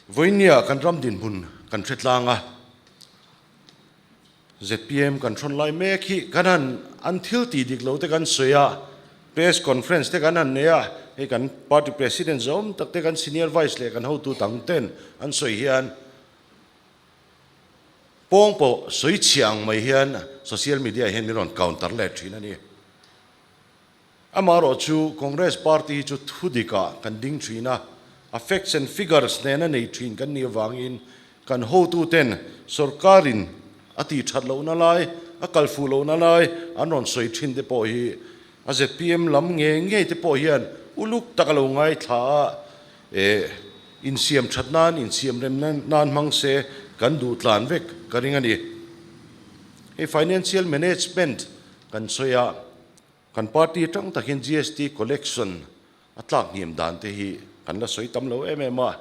Vawinia kan ram dinhmun kan hre tlang a, zpm kan hrawn lai mek hi kan han an thil tih dik lo te kan sawi a, press conference te kan han nei a, hei kan party president zawm tak te kan senior vice leh kan hotu dang ten an sawi hian pawng pawh sawi chhia ang mai hian social media hian min rawn counter let thin a ni. Amaherawh chu Congress party hi chu thu dikah kan ding thin a, a facts and figures nena nei thin kan nih avangin kan hotuten sorkarin a tih that lohna lai, a kal fuh lohna lai an rawn sawi thin te pawh hi a zpm lam ngei ngei te pawh hian uluk tak a lo ngaithla a, eh insiam that nan, insiam rem nan hmang se kan duh tlan vek ka ring a ni. Hei financial management kan sawi a. Kan party atang takin GST collection a tlak hniam dan te hi kan la sawi tam lo em em a.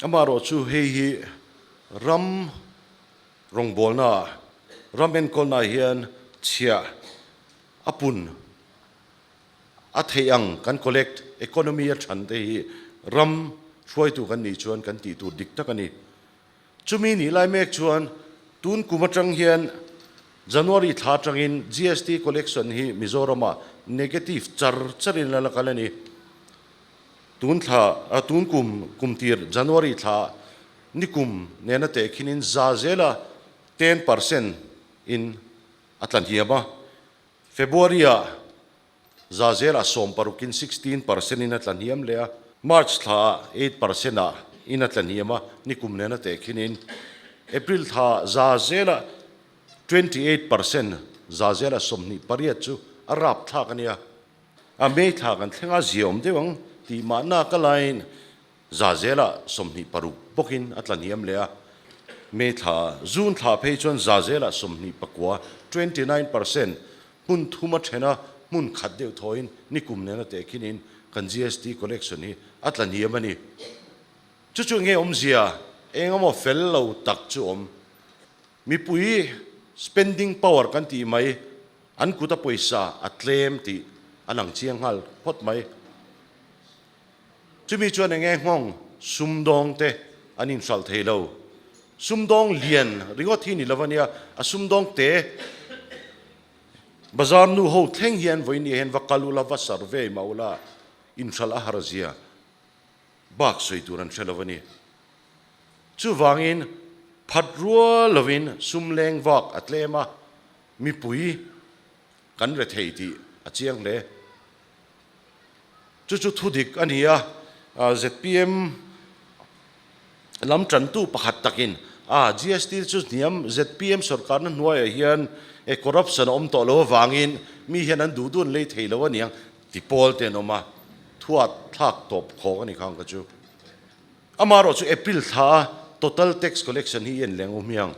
Amaherawh chu hei hi ram rawngbawlna ah, ram enkawlna ah hian chhiah a pun a theih ang kan collect economy a than te hi ram hruaitu kan nih chuan kan tih tur dik tak a ni. Chumi nih lai mek chuan tun kum atang hian January thla atangin GST collection hi Mizoramah negative char charin la la kal a ni. Tun thla, tun kum kumtir January thla nikum nena tehkhinin za zela 10% in a tla hniam a, February-ah za zela sawmparukin 16% in a tla hniam leh a, March thlaah 8% ah in a tla hniam a, nikum nena tehkhinin April thla za zela 28% za zela 28 chu a rap thlak a nia. A May thla kan thleng a ziaawm deuh ang tih mahna ka laiin za zela 26 bawkin a tla hniam leh a, May thla, June thla phei chuan za zela 29, 29%, Hmun thum a then a, hmun khat deuh thawiin nikum nena tehkhinin kan GST collection hi a tla hniam a ni. Chu chu enge awmzia? Eng emaw fel lo tak chu awm. Mipui spending power kan tih mai, an kuta pawisa a tlem tih a lang chiang nghal phawt mai. Chumi chuan enge nghawng sumdawng te an inhralh thei lo. Sumdawng lian ringawt hi ni lo ania, a sumdawng te bazar nu ho thleng hian vawiin hian va kal ula, va survey mah ula, inhralh a har zia bak sawi tur an hre lo a ni. Chuvangin phat rual lovin sum leng vak a tlem a, mipui kan rethei tih a chiang hle. Chu chu thudik a ni a, zpm lam tantu pakhat takin a GST chu hniam zpm sorkarna hnuaiah hian e corruption a awm tawh lo avangin mi hian an duh duh an lei thei lo a niang ti pawl te an awm a, thuat thlak tawp khawk a ni khang kha chu. Amaherawh chu April thla a total tax collection hi i en leng u hmiang.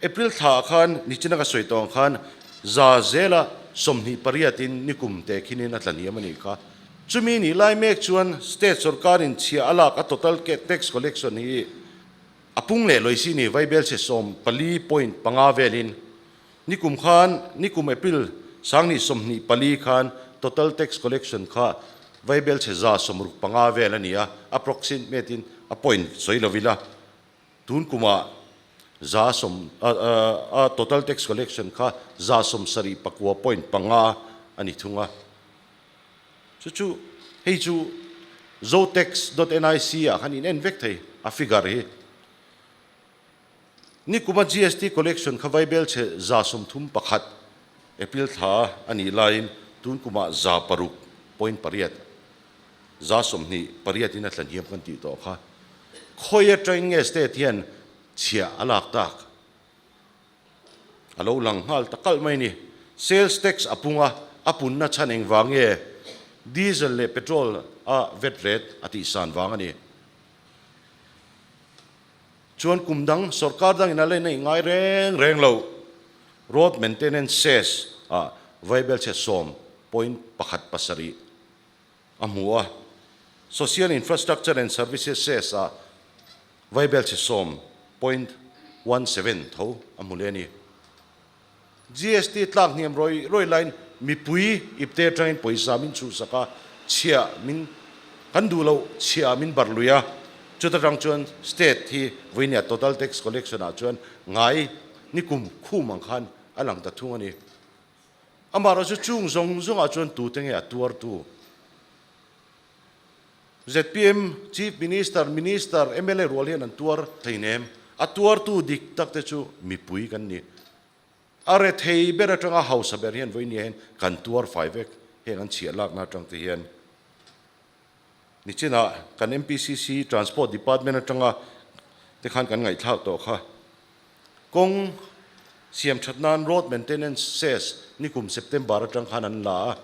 April thla ah khan nichina ka sawi tawh ang khan za zela 28 in nikum te khinin a tla hniam a nih kha. Chumi nih lai mek chuan state sorkarin chhia a lak a total tax collection hi a pung leh lawi si ni vaibelchhe 14.5 velin nikum khan nikum April 2024 khan total tax collection kha vaibelchhe 65 vel a ni a, approximate in a point sawi lo ila. Tun kumah 100 a total tax collection kha 79.5 a ni thung a. Chu chu hei chu zotax dot nic ah khan in en vek thei a figure hi. Nikuma GST collection kha vaibelchhe 31 April thla a nih laiin tun kumah 6.8 28 in a tla hniam kan tih tawh kha. Khawi atangin nge state hian chhiah a lak tak? A lo lang nghal ta kalh mai ni. Sales tax a pung a, a punna chhan engvang nge? Diesel leh petrol a vat rate a tihsan vang a ni. Chuan kum dang sorkar dangin a len a ingai reng reng lo. Road maintenance cess ah vaibelchhe 7.17 a hmu a, Social Infrastructure and Services Cess ah vaibelchhe 7.17 tho a hmu leh a ni. GST tlak hniam rawih rawih laiin mipui ipte atangin pawisa min chhuhsak a, chhiah min kan duh loh chhiah min barh lui a. Chuta tang chuan state hi vawinia total tax collection ah chuan ngai ni kum khum ang khan a lang ta thung a ni. Amaherawhchu chung zawng zawngah chuan tute nge a tuartu? Zpm Chief Minister, Minister, mla rual hian an tuar thei nem. A tuartu dik tak te chu mipui kan ni. A rethei ber atanga hausa ber hian vawinia hian kan tuar fai vek heng an chhiah lakna atang te hian. Nichinah kan MPCC Transport Department atanga te khan kan ngaihthlak tawh kha. Kawng siam that nan Road Maintenance Cess nikum September atang khan an la a.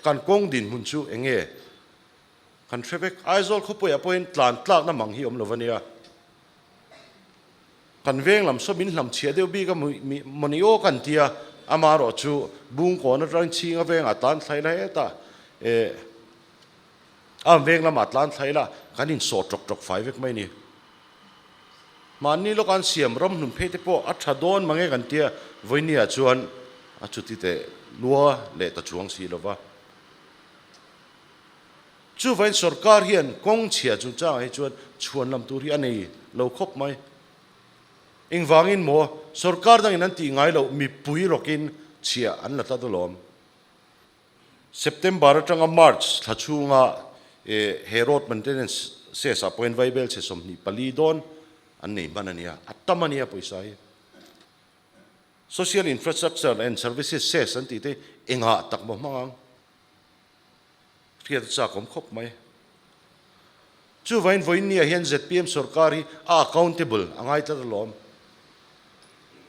Kan kawng dinhmun chu eng nge? Kan hre vek. Aizawl khawpuiah pawhin tlan tlakna mang hi awm lo va nia. Kan veng lam saw min hlam chhiah deuh bik a mawni aw kan tia, amaherawh chu Bungkawn atangin Chhinga vengah tlan thlai la hetah eh a veng lamah tlan thlai la kan insawh tawk tawk fai vek mai ni. Mahni lawk an siam ram hnun phei te pawh a tha dawn mange kan tia, vawinia chuan a chuti teh lua leh ta chuang si lova. Chuvain sorkar hian kawng chhia chungchangah hi chuan chhuan lam tur hi a nei lo khawp mai. Engvangin maw sorkar dangin an tih ngai loh mipui rawkin chhia an la tlat alawm. September atanga March thla chhunga he road maintenance cess ah pawhin vaibel chhe 24 dawn an nei hman a nia, a tam a nia pawisa hi. Social infrastructure and services cess an tih te engah tak maw hmang ang? Hriat a chak awm khawp mai. Chuvain vawiinniah hian zpm sorkar hi a accountable a ngai tlat alawm.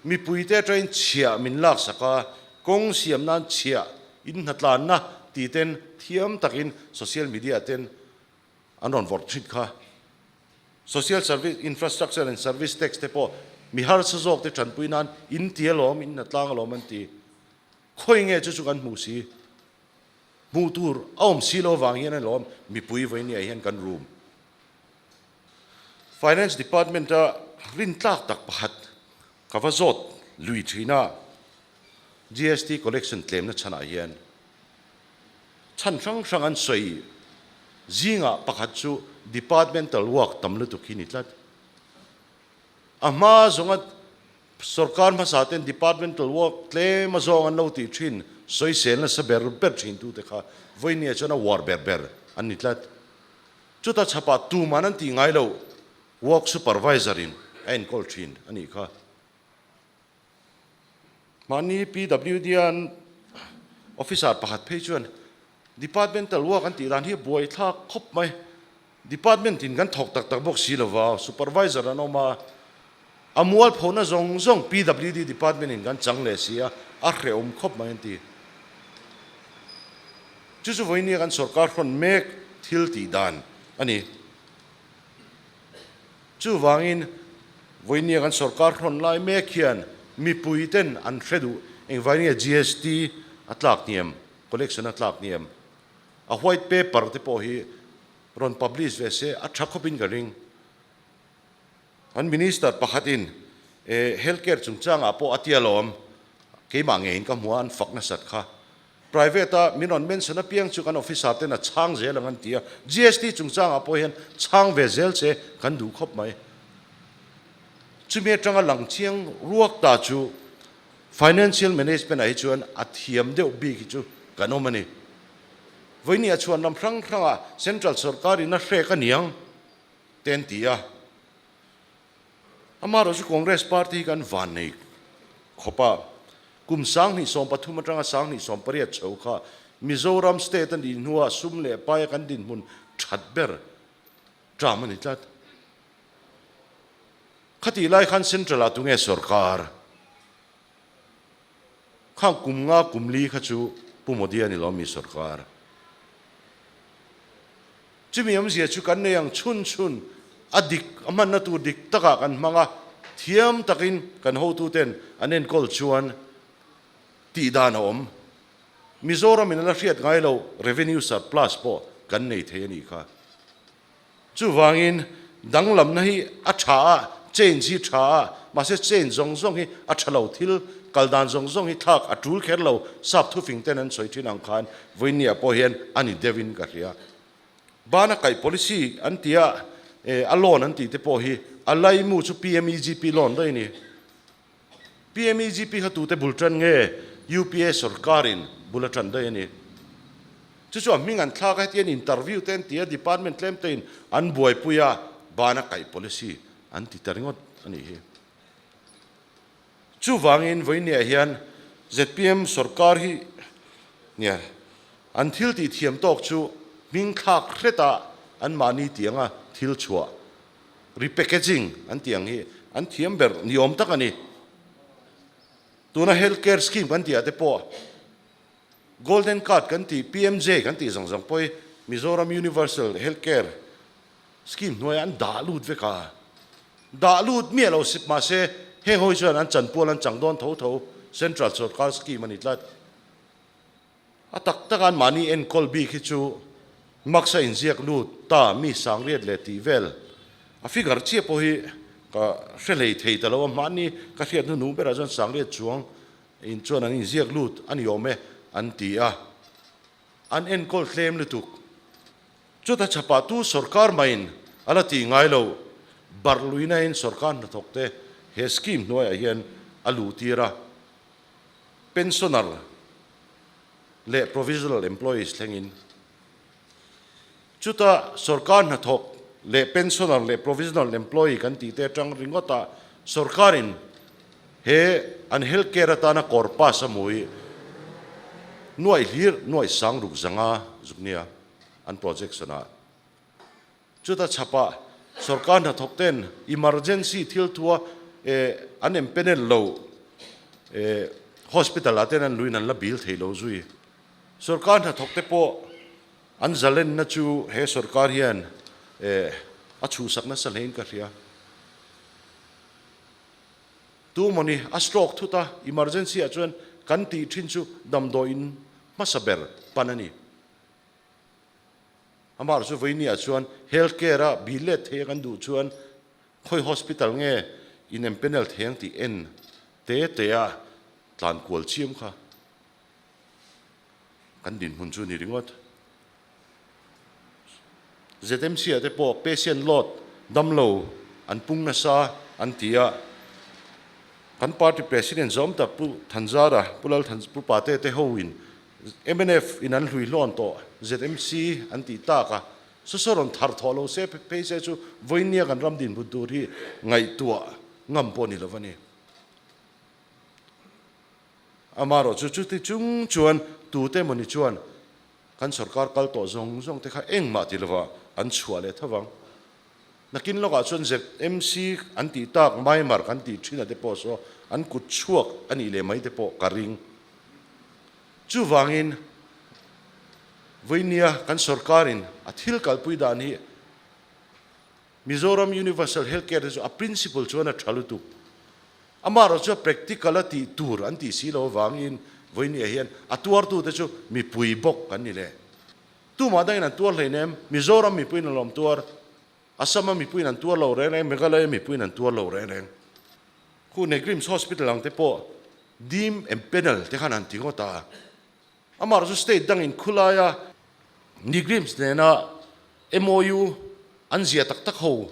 Mipuite atangin chhiah min laksak a, kawng siam nan chhiah in hnatlanna ti ten thiam takin social media ten an rawn vawrh thin kha. Social service, infrastructure and service tax te pawh mi harsa zawk te tanpui nan in ti alawm, in hnatlang alawm an ti. Khawi nge chu chu kan hmuh si? Hmuh tur a awm si lo avang hian alawm mipui vawinia hian kan rum. Finance Department a rintlak tak pakhat ka va zawt lui thin a, GST collection tlemna chhanah hian chhan hrang hrang an sawi zingah pakhat chu departmental work tam lutuk hi ni tlat. A hma zawnga Sorkar hmasa ten departmental work tlem a zawng an lo tih thin, sawisel nasa ber ber thin tute kha vawinia chuan a uar ber ber an ni tlat. Chuta chhapah tuman an tih ngai loh work supervisor in a enkawl thin a nih kha. Mahni PWD an officer pakhat phei chuan departmental work an tih dan hi a buaithlak khawp mai. Department in kan thawk tak tak bawk si lova, supervisor an awm a, a mualphona zawng zawng PWD department in kan chang leh si a, a hrehawm khawp mai an ti. Chu chu vawinia kan sorkar hrawn mek thil tih dan a ni. Chuvangin vawinia kan sorkar hrawn lai mek hian mipui ten an hre duh engvangin nge GST a tlak hniam, collection a tlak hniam. A white paper te pawh hi rawn publish ve se a tha khawpin ka ring. An minister pakhatin health care chungchangah pawh a tia lawm, keimah ngeiin ka hmu a, an fak nasat kha. Private a min rawn mention apiang chu kan officer ten a chhang zel ang an ti a, GST chungchangah pawh hian chhang ve zel che kan duh khawp mai. Chumi atanga lang chiang ruak ta chu Financial management ah hi chuan a thiam deuh bik hi chu kan awm a ni. Vawinia chhuan lam hrang hrangah Central sorkar in a hrek a niang te an ti a. Amaherawhchu Congress party hi kan van nei khawp a, kum 2013 atanga 2018 chho kha Mizoram state a nih hnuah sum leh paia kan dinhmun that ber term a ni tlat. Khatih lai khan Central ah tunge sorkar? Khang kum nga kum li kha chu Pu Modi a ni lo mi sorkar? Chumi awmzia chu kan nei ang chhun chhun a dik a hmanna tur dik takah kan hmang a, thiam takin kan hotuten an enkawl chuan tih dan a awm. Mizoram in a la hriat ngai lo revenue surplus pawh kan nei thei a nih kha. Chuvangin danglamna hi a tha a, change hi tha a, mahse change zawng zawng hi a tha lo, thil kal dan zawng zawng hi thlak a tul kher lo, sap thufing ten an sawi thin ang khan vawinia pawh hian a ni deuhin ka hria. Bana kaih policy an ti a, A loan an tih te pawh hi a laimu chu PMEGP loan daih a ni. PMEGP kha tute bul tan nge UPA sorkarin bul a tan daih a ni. Chu chu a hming an thlak a, hetiang interview te an ti a, department tlem tein an buaipui a, bana kaih policy an ti ta ringawt a nih hi. Chuvangin vawinia hian zpm sorkar hi nia an thil tih thiam tawk chu hming thlak hretah anmahni tianga thil chhuah, repackaging, an tih ang hi an thiam ber ni awm tak a ni. Tuna health care scheme kan tih ah te pawh golden card kan tih, PMJ kan tih zawng zawng pawh hi Mizoram Universal Health Care Scheme hnuaiah an dah lut vek a, dah lut miah lo sip mahse heng ho hi chuan an chanpual an chang dawn tho tho, Central Sorkar scheme a ni tlat. A tak taka an mahni enkawl bik hi chu Max a inziak lut ta mi sangriat leh tih vel a figure chiah pawh hi ka hre hlei thei ta lo a, mahni ka hriat hnuhnung berah chuan sangriat chuang in chuan an inziak lut a ni awm e an ti a, an enkawl tlem lutuk. Chuta chhapah tu sorkar maiin a la tih ngai lo, barhluinain sorkar hnathawkte he scheme hnuaiah hian a luhtir a, pensioner leh provisional employees thlengin. Chuta sorkar hnathawk leh pensioner leh provisional employee kan tihte atang ringawtah sorkarin he an health care atana kawr pass a hmu hi nuaih hlir nuaih sang ruk zanga zuk nia. an projection ah. Chuta chhapah sorkar hnathawk ten emergency thil thua an empanel lo hospital ah ten an luin an la bil thei lo zui. Sorkar hnathawk te pawh an zalenna chu he sorkar hian a chhuhsak nasa hlein ka hria. Tu mawni a stroke thut a, emergency ah chuan kan tih thin chu damdawiin hmasa ber pan a ni. Amah chu vawinia chuan health care a bil let thei a kan duh chuan khawi hospital nge in empanel thei ang tih en te te a tlan kual chiam kha kan dinhmun chu a ni ringawt. ZMC ah te pawh patient load damlo an pung nasa an ti a, kan party president zawm tak Pu Thanzara, Pu Lal Than, Pu Pate te ho in Mnf in an hlui hlawn tawh ZMC an tih tak a, saw rawn thar thawh lo se phei se chu vawinia kan ram dinhmun tur hi ngaihtuah ngam pawh ni lo a ni. Amaherawh chu chuti chung chuan tute emawni chuan kan sorkar kal tawh zawng zawng te kha engmah ti lova an chhuah leh tho vang. Nakin lawkah chuan ZMC an tih tak Myanmar kan tih thin a te pawh saw an kut chhuak a nih leh mai te pawh ka ring. Chuvangin vawinia kan sorkarin a thil kalpui dan hi Mizoram Universal Health Care te chu a principle chuan a tha lutuk. Amaherawh chu a practical a tih tur an tih si lo avangin vawinia hian a tuartute chu mipui bawk kan ni le. Tumah dangin an tuar hleinem, Mizoram mipuiin an lawm tuar, Assam-a mipuiin an tuar lo reng reng, Meghalaya mipuiin an tuar lo reng reng. Khu Negrims Hospital ang te pawh dim and panel te khan an ti ngawt a. Amaherawhchu state dangin khulaia Negrims nena MOU an zia tak tak ho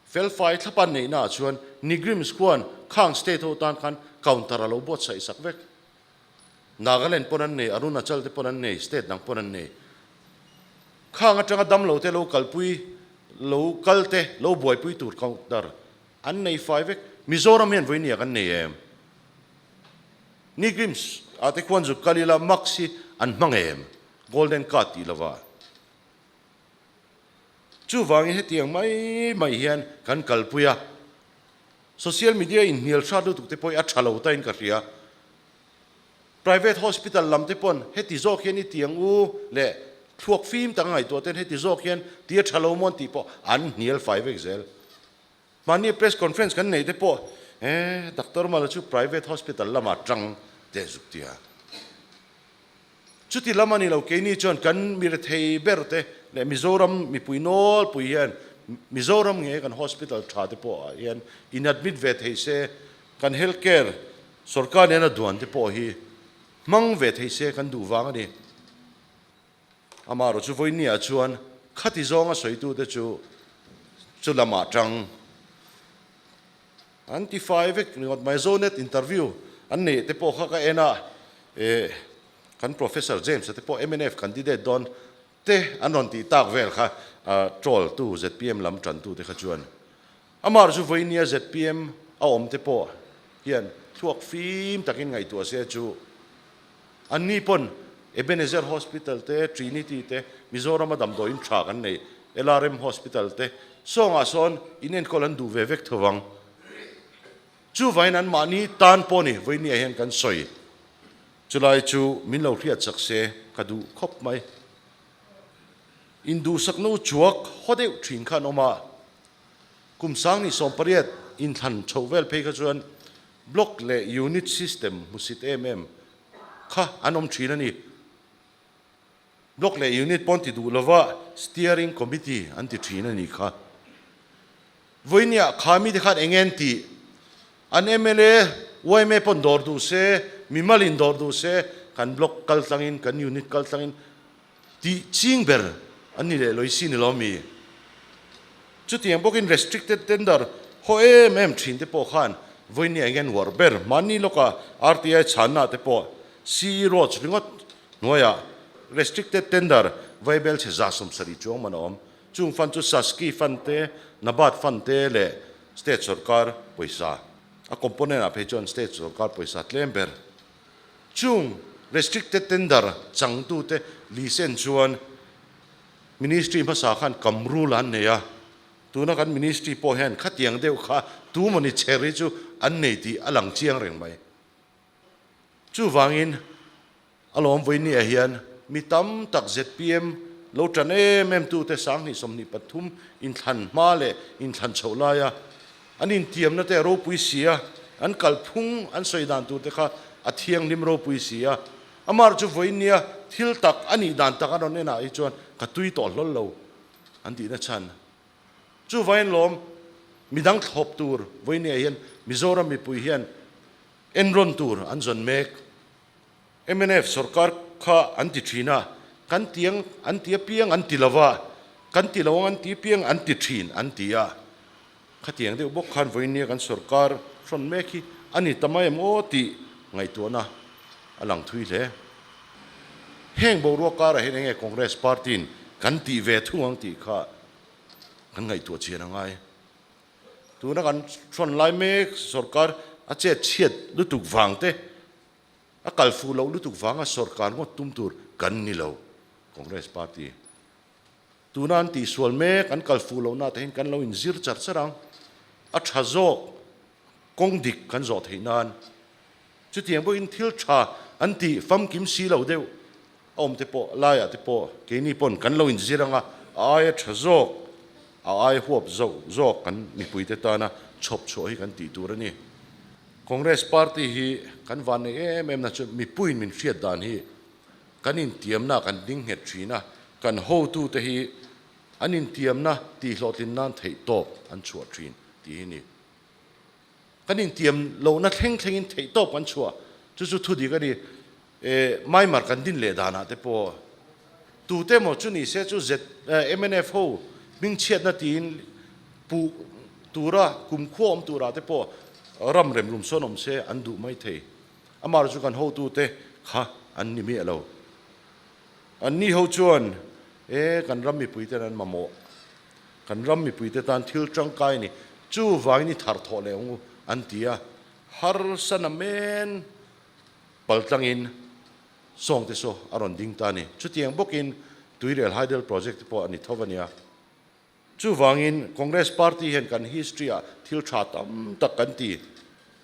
felfai thlapa neihna ah chuan Negrims khuan khang state ho tan khan counter a lo buatsaih sak vek. Nagaland pawn an nei, Arunachal te pawn an nei, state dang pawn an nei. Khang atanga damlo te lo kalpui, lo kal te, lo buaipui tur counter an nei fai vek. Mizoram hian vawinia kan nei em? Nigrims ah te khuan zuk kal ila mask hi an hmang em? Golden card tih lova. Chuvangin hetiang mai mai hian kan kalpui a. Social media in hnial hrat lutuk te pawh hi a tha lo tain ka hria. Private hospital lam te pawn heti zawk hian i tiang u leh thluak fim tak a ngaihtuah ten heti zawk hian ti a tha lo maw an tih pawh an hnial fai vek zel. Mahni press conference kan neih te pawh eh Doctor Mala chu private hospital lamah tang teh zuk tia. Chuti lam a ni lo, keini chuan kan mi rethei ber te leh Mizoram mipui nawlpui hian Mizoram nge kan hospital tha te pawh ah hian in admit ve thei se, kan health care sorkar nena duan te pawh hi hmang ve thei se kan duh vang a ni. Amaherawhchu vawinia chuan khati zawnga sawitute chu. Chu lamah tang an ti fai vek ringawt mai. Zonet interview an neih te pawh kha ka en a, eh kan Professor James-a te pawh mnf candidate dawn te an rawn tih tak vel kha troll tu zpm lam tan tu te kha chuan amah chu vawinia zpm a awm te pawh hian thluak fim takin ngaihtuah se chu anni pawn Ebenezer Hospital te Trinity te Mizoram a damdawiin tha kan nei LRM Hospital te sawngah sawn inenkawl an duh ve vek tho vang. Chuvain anmahni tan pawh ni vawinia hian kan sawi. Chulai chu min lo hriat chak se ka duh khawp mai. Induhsakna u chuak haw deuh thin kha an awm a, kum sangni 18 inthlan chhoh vel phei kha chuan block leh unit system hmusit em em kha an awm thin a ni. Block leh unit pawn ti duh lova steering committee an ti thin a nih kha. Vawinia kha mite khan eng nge an tih? An mla, yma pawn dawr duh se, mimalin dawr duh se, kan block kal tlangin, kan unit kal tlangin tih ching ber an ni leh lawih si ni lo mi? Chutiang bawkin restricted tender haw em em thin te pawh khan vawinia eng nge an uar ber? Mahni lawka RTI chhanna te pawh CE roads ringawt hnuaiah restricted tender vaibel chhe 170 chuang man a awm. Chung fund chu Saski fund te, NABARD fund te leh state sorkar pawisa, a component ah phei chuan state sorkar pawisa tlem ber. Chung restricted tender changtute licence chuan ministry hmasa khan kam rule an nei a, tuna kan ministry pawh hian khatiang deuh kha tumawni chher hi chu an nei tih a lang chiang reng mai. Chuvangin a lawm vawinia hian mi tam tak zpm lo tan em em tute 2023 inthlan hma leh inthlan chhoh laia an intiamna te a ropui si a, an kalphung an sawi dan tur te kha a thianghlim ropui si a. Amah chu vawinia thil tak a nih dan tak a rawn enah hi chuan ka tui tawh hlawl lo an tihna chhan. Chuvangin lawm midang thlawp tur vawinia hian Mizoram mipui hian Enrawn tur an zawn mek. Mnf sorkar kha an ti thin a, kan ti ang an ti apiang an ti lo va, kan ti lo ang an ti apiang an ti thin an ti a. Khatiang deuh bawk khan vawinia kan sorkar hrawn mek hi a ni ta mai em aw tih ngaihtuahna a lang thui hle. Heng boruak karah hian enge Congress party-in kan tih ve thung ang tih kha kan ngaihtuah chian a ngai. Tuna kan hrawn lai mek sorkar a chet chhiat lutuk vang te, a kal fuh loh lutuk vanga sorkar ngawt tum tur kan ni lo, Congress party. Tuna an tihsual mek, an kal fuh lohna te hian kan lo inzir char char ang. A tha zawk kawng dik kan zawh theih nan. Chutiang pawhin thil tha an tih famkim si lo deuh a awm te pawh laiah te pawh keini pawn kan lo inzir anga a aia tha zawk, a aia huap zawk kan mipuite tana chhawp chhuah hi kan tih tur a ni. Congress party hi kan van nei em em na chu mipuiin min hriat dan hi kan intiamna kan ding nghet thin a, kan hotute hi an intiamna tihhlawhtlin nan theihtawp an chhuah thin tih hi a ni. Kan intiam lohna thleng thlengin theihtawp kan chhuah, chu chu thudik a ni. E, Myanmar kan din leh danah te pawh tute emaw chu ni se chu Z, mnf ho hmingchhiatna tiin puh tura kumkhua awm turah te pawh ram rem rum sawn awm se an duh mai thei. Amah chu kan hotute kha an ni miah lo. Anni ho chuan, E, kan ram mipuiten an mamawh. Kan ram mipuite tan thil tangkai a ni. Chuvangin i thar thawh leh ang u, an ti a. Harsa na men paltlangin sawngte saw a rawn ding ta a ni. Chutiang bawkin Tuirial Hydel Project te pawh a ni tho a nia. Chuvangin Congress Party hian kan history ah thil tha tam tak kan ti.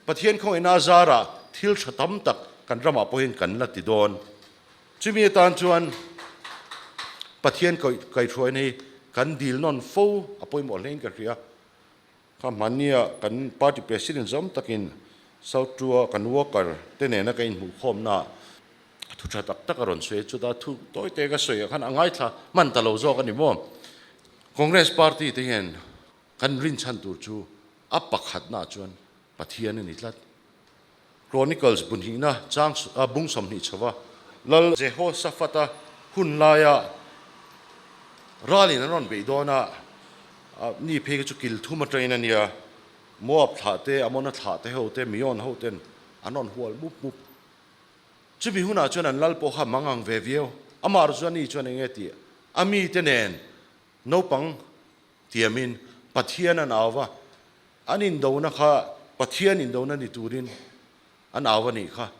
Pathian khawngaihna azarah thil tha tam tak kan ramah pawhin kan la ti dawn. Chumi atan chuan Pathian kaihhruaina hi kan dil nawn fo a pawimawh hlein ka hria. Kha hmannia kan party president zawm takin South Tua kan worker te nena ka inhmuhkhawmnaah thu tha tak tak a rawn sawi a, chuta thu tawi te ka sawi ah khan a ngaithla hman ta lo zawk a ni maw. Congress party te hian kan rinchhan tur chu a pakhatnaah chuan Pathian a ni tlat. Chronicles bu hnihna chang bung 20 chhova Lal Jehoshaphat-a hun laia ralin an rawn beih dawn a. Ni phei kha chu kil thum atangin a nia. Moab thlah te, Amona thlah te ho te, Mion ho ten an rawn hual mup mup. Chumi hunah chuan an lal pawh kha mang ang ve viau. Amah erawh chu ani chuan eng nge tih a mite nen naupang tiamin Pathian an au va, an indona kha Pathian indona ni turin an au a nih kha.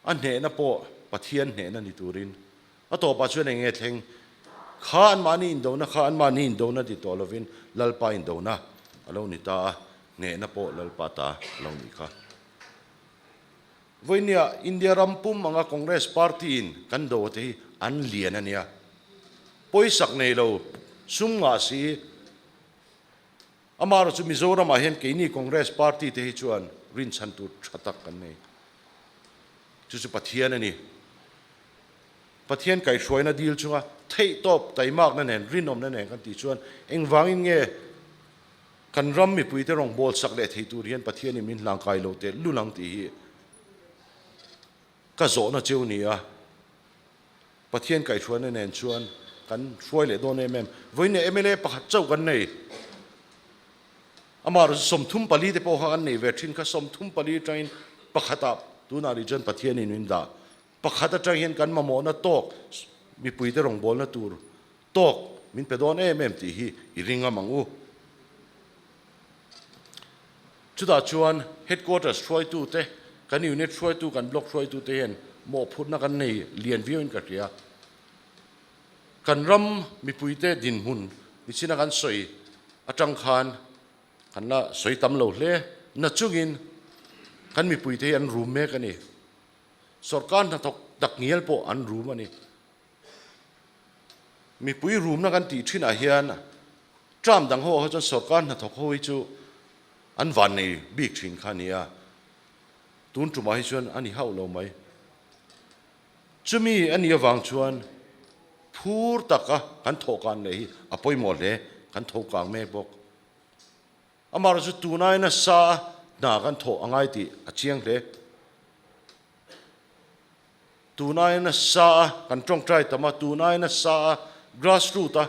A hnehna pawh Pathian hnehna ni turin. A tawpah chuan eng nge thleng? Kha anmahni indona kha anmahni indona ti tawh lovin Lalpa indona a lo ni ta a, hnehna pawh Lalpa ta a lo nih kha. Vawinia India ram pum anga Congress party in kan do te hi an lian a nia. Pawisak nei lo, sum ngah si. Amaherawhchu Mizoram ah hian keini Congress party te hi chuan rinchhan tur tha tak kan nei. Chu chu Pathian a ni. Pathian kaihhruaina dil chunga theihtawp taimakna nen rinawmna nen kan tih chuan engvangin nge Kan ram mipuite rawngbâwl sak leh thei tur hian Pathianin min hlangkai lo teh lul ang tih hi ka zawhna cheu ni a. Pathian kaihhruaina nen chuan kan hruai leh dawn em em. Vawiin mla pakhat chauh kan nei. Amah erawh chu 34 te pawh kha kan nei ve thin kha 34 atangin pakhatah tunah rih chuan Pathianin min dah. Pakhat atang hian kan mamawhna tawk mipuite rawngbawlna tur Tawk, min pe dawn em em tih hi i ring ngam ang u. Chutah chuan Headquarters hruaitute, kan unit hruaitu, kan block hruaitute hian mawhphurhna kan nei lian viauin ka hria. Kan ram mipuite dinhmun nichina kan sawi atang khan kan la sawi tam lo hle. Nachungin kan mipuite hi an rum mek a ni. Sorkar hnathawk takngial pawh an rum a ni. Mipui rumna kan tih thinah hian term dang ho ah chuan sorkar hnathawk ho hi chu an vannei bik thin kha a ni a, tun tumah hi chuan a ni hauh lo mai. Chumi a nih avang chuan phur taka kan thawhkan leh hi a pawimawh hle, kan tho kang mek bawk. Amaherawhchu chu tunai nasa a hna kan thawh a ngai tih a chiang hle. Tunai nasa a kan tawngtai tam a, tunai nasa a grass root a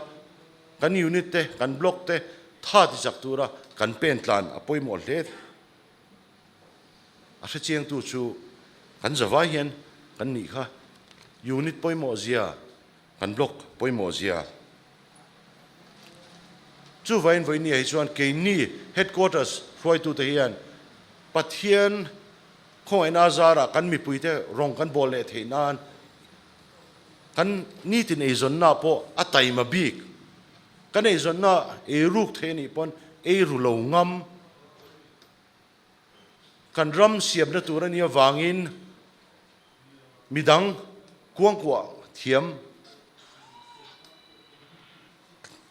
kan unit te, kan block te tha ti chak tura kan pen tlan a pawimawh hle. A hrechiangtu chu kan zavai hian kan nih kha. Unit pawimawh zia, kan block pawimawh zia. Chuvain vawinia hi chuan keini headquarters hruaitute hian Pathian Khawngaihna zarah kan mipuite rawng kan bawl leh theih nan kan nitin eizawnna pawh a taima bik. Kan eizawnna ei ruk thei anih pawn ei ru lo ngam. Kan ram siamna tur a nih avangin midang kuangkuah thiam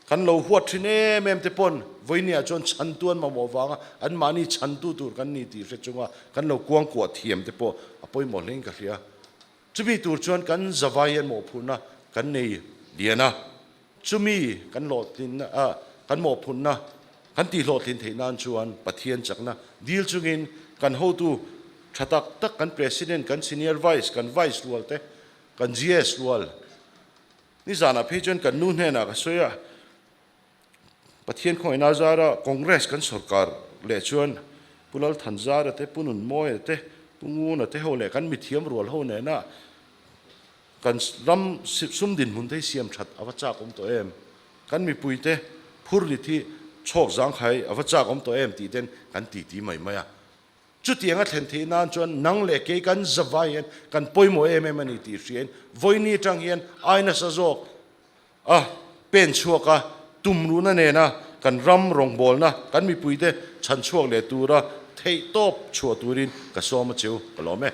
Kan lo huat thin em em te pawn vawinia chuan chhantu an mamawh vanga anmahni chhantu tur kan ni tih hre chunga kan lo kuangkuah thiam te pawh a pawimawh hlein ka hria. Chumi tur chuan kan zavai hian mawhphurhna kan nei lian a, chumi kan hlawhtlinna ah kan mawhphurhna kan tihhlawhtlin theih nan chuan Pathian chakna dil chungin kan hotu tha tak tak kan President, kan Senior Vice, kan Vice rual te, kan GS rual, Nizanah phei chuan kan nu hnenah ka sawi a, Pathian khawngaihna zara Congress kan sorkar leh chuan Pu Lalthanzara te, Pu Nunmawia te, Pu Nguna te ho leh kan mithiam rual ho nena kan ram sum dinhmun te hi siam that a va chak awm tawh em? Kan mipuite phurlit hi chhawk zangkhai a va chak awm tawh em tih ten kan titi mai mai a. Chutiang a thlen theih nan chuan nang leh kei kan zavai hian kan pawimawh em em a ni tih hriain vawiini atang hian ai nasa zawk a pen chhuak a, tumruhna nena kan ram rawngbawlna kan mipuite chhan chhuak leh tura theihtawp chhuah turin ka sawm a cheu ka lawm e.